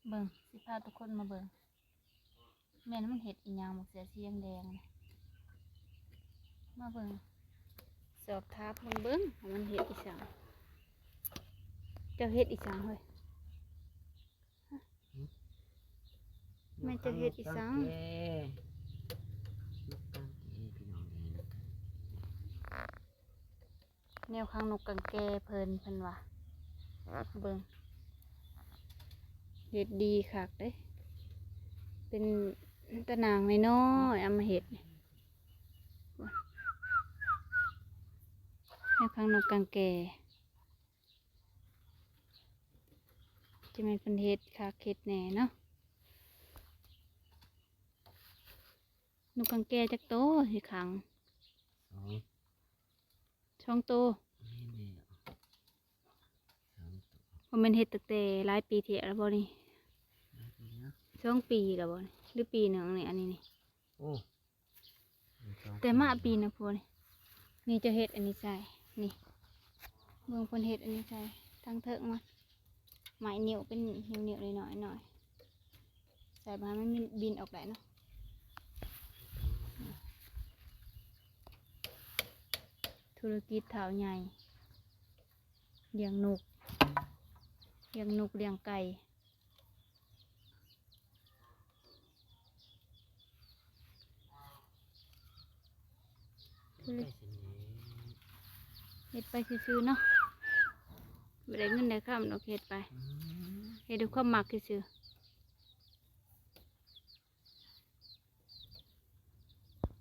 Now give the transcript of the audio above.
ເບິ່ງ ຊິພາທຸກຄົນມາເບິ່ງ ແມ່ນມັນເຮັດອີ່ຫຍັງ ບັກເສືອສີແດງໆນະ ມາເບິ່ງ ສອບຖາມເບິ່ງ ເບິ່ງວ່າມັນເຮັດອີ່ຫຍັງ ເຈົ້າເຮັດອີ່ຫຍັງເຮີ້ຍ? ຫຶ? ແມ່ນເຈົ້າເຮັດອີ່ຫຍັງ? ນກກາງແກ ພີ່ນ້ອງເອີຍ ນກກາງແກ ແນວຂັງນົກກາງແກເພິ່ນ ເພິ່ນວ່າ ເບິ່ງ ເຮັດດີຄັກເດ້ ເປັນຕາໜ່າງນ້ອຍໆ ເອົາມາເຮັດນີ້ ແນວຂັງນົກກາງແກ ຈະແມ່ນເພິ່ນເຮັດຄັກເຮັດແນ່ເນາະ. ນົກກາງແກຈັກໂຕຊິຂັງ? ສອງ ສອງໂຕ ແມ່ນແລ້ວ ສອງໂຕ ບໍ່ແມ່ນເຮັດຕັ້ງແຕ່ຫຼາຍປີທີ່ແລ້ວບໍ່ນີ້? ຫຼາຍປີແລ້ວ ສອງປີແລ້ວບໍ່ນີ້ ຫຼືປີໜຶ່ງນີ້ ອັນນີ້ນີ້? ໂອ້ ແຕ່ມາປີນະພຸ້ນ ນີ້ຈະເຮັດອັນນີ້ໃສ່ ນີ້ ເບິ່ງເພິ່ນເຮັດອັນນີ້ໃສ່ ທາງເທິງມັນ ໄມ້ນິ້ວເປັນນິ້ວໆ ນ້ອຍໆ ໃສ່ບໍ່ໃຫ້ມັນບິນອອກໄດ້ເນາະ. ທຸລະກິດທ້າວໃຫຍ່ ລ້ຽງນົກ ລ້ຽງນົກລ້ຽງໄກ່ ທຸລະ ເຮັດໄປຊື່ໆເນາະ ບໍ່ໄດ້ເງິນໄດ້ຄຳດອກ ເຮັດໄປ ອືມ ເຮັດດ້ວຍຄວາມມັກຊື່ໆ.